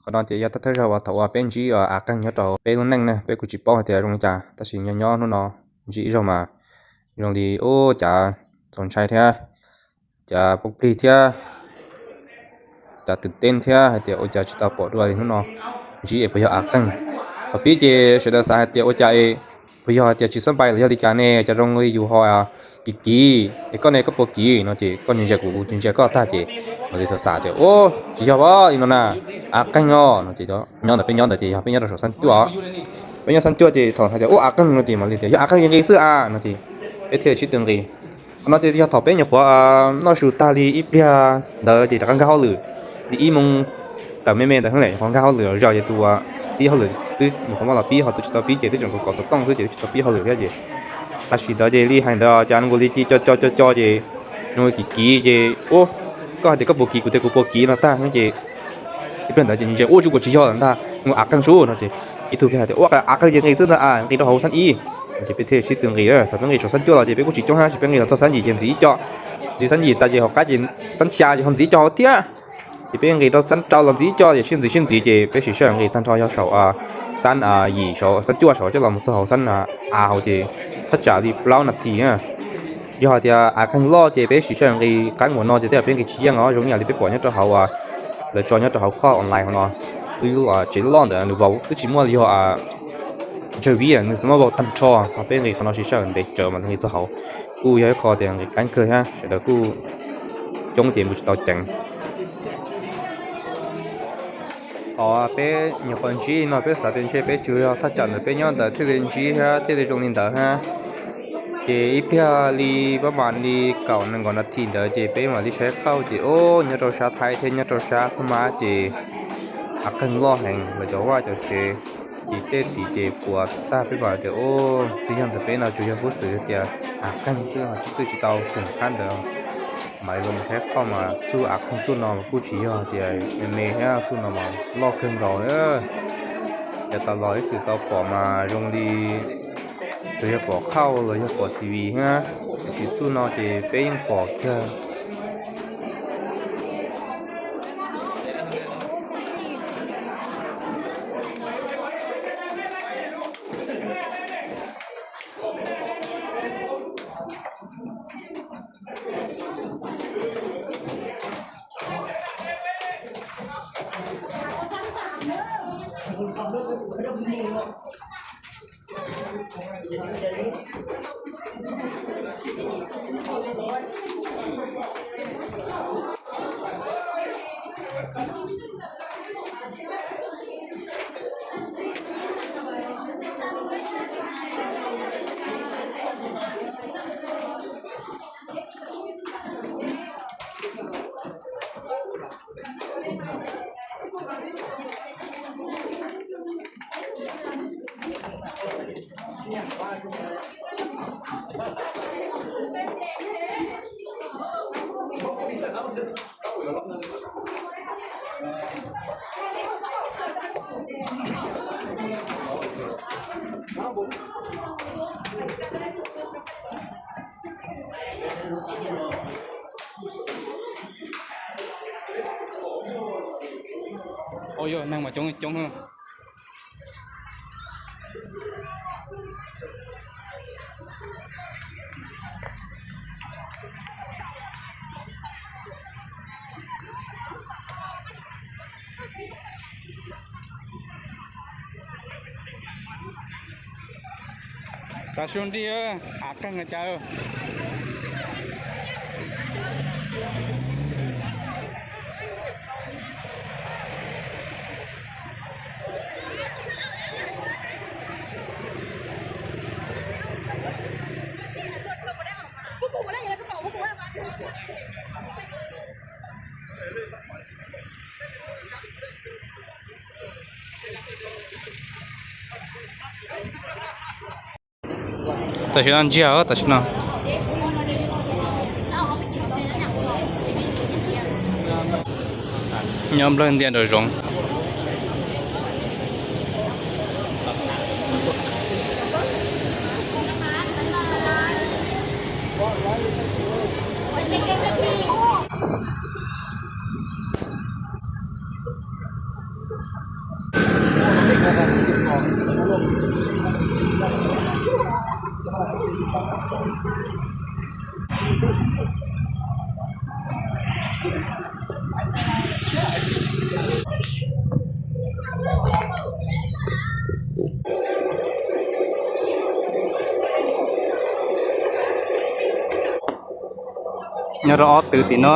Qhov no ces yog thawj thawj zaug uas thaum uas peb ntsib av qeeg nyob rau peb lub neej na, peb kuj tsis paub hais tias zoo li cas, tab sis nyob nyob hnub no ntsib ib zaug mas zoo li ub cas txaus ntshai thiab, cas poob plig thiab, cas twm teb thiab hais tias ua cas tsis tau pom dua li hnub no ntsib es puas yog av qeeg. Thaum pib ces sawv daws xav hais tias ua cas es puas yog hais tias tsis xab npais los yog li cas ne, cas zoo li yus ho kiv kiv es koj ne koj puas kiv no ces koj ntsia ntsia kuv kuv ntsia ntsia koj tag ces mam li xav xav tias ua tsis yog li no na, av qeeg os no ces nyob ntawm peb nyob ntawd ces yog peb nyob rau saum xab cuaj, peb nyob xab cuaj ces thaum hais tias ua av qeeg no ces mam li tias yog av qeeg nqis xwb a no ces peb thiaj sib tw nqis. Qhov no ces yog thaum peb nyuam qhuav noj su tag li ib pliag ntawd ces rov qab nkag hauj lwm li ib moos tawm me me ntawd xwb, nyuam qhuav nkag hauj lwm zog ces tus pib hauj lwm twb nyuam qhuav muab los pib ho tus tsis tau pib ces twb tseem kom kom xov tooj xwb ces twb tsis tau pib hauj lwm thiab ces tam sim ntawd ces li hais ntawd cas nkaus li ci co co co co ces zoo li kiv kiv ces ua koj hais tias koj puas kiv kuv tias kuv puas kiv no tag ces ib pliag ntawd ces ntsia ua tsis kuv tsis yog lawm ntag, av qeeg sub no ces ib tug hais tias ua av qeeg ces nqis xwb ntag a, nqis rau hauv xab ib. Ces peb thiaj sib tw nqis, thaum peb nqis saum xab cuaj los ces peb kuj tsis coob thiab, peb nqis los txog xab yim ces ntxiv ib co, ntxiv xab yim tas ces hauv qab ces xab xya ces ho ntxiv ib co hauv thiab. Ces peb nqis rau xab rau los ntxiv ib co ces sib ntxiv sib ntxiv ces peb sim sawj nqis tag nrho yog saum xab yim saum xab cuaj saum coj los mus txog hauv xab a hauv ces thaj tsam li plaub nas this. Yog hais tias av qeeg loj ces peb sim sawj nqis qeeb ua no ces tej zaum peb nqis tsis yeej os, zoo ib yam li peb pom nyob rau hauv lawv tso nyob rau hauv qhov online hauv no, lub tsev loj ntawd nws vau twb tsis muaj li yog ntsaws vib, nws txawm muaj vau tag nrho, ho peb nqis qhov no sim sawj ntev tsawv mas nqis txog hauv. Kuj yog ib qho tias nqis qeeb kawg thiab sawv daws kuj coob ces mus tsis tau ceev. Qhov peb nyuam qhuav ntsib no peb xav tias ntshe peb tsuas yog thaj tsam ntawd peb nyob ntawd thiaj li ntsib thiab thiaj li zoo li ntawd thiab. Ces ib pliag li pab mam li kaum nees nkaum nas this ntawd ces peb mam li saib qhauj ces o, nyob rau sab Thaib thiab nyob rau sab Phab Mab ces av qeeg loj heev, lawv cov vaj cov tsev ces tej tim ces puas tag, peb mam tias o, twb yog ntawm peb no tsuas yog huab xwm tias av qeeg xwb, twb tsis tau tseem qab ntawd mam li los saib qhauj mas xub av qeeg xub no mas kuj tsis yog tias me me thiab, xub no mas loj kawg nkaus. Yav tas los ib txwm tau pom mas zoo li tsuas yog pom qhauj los yog pom T V thiab, tiam sis xub no ces peb yeej pom kiag. Ua yog neeg mas coob coob. Tav su nrig, av qeeg cas. Tam sim no ntsiag tam sim no. Nyob nplawg ntiaj nraum zoov. Nyob rau ob tw tim no,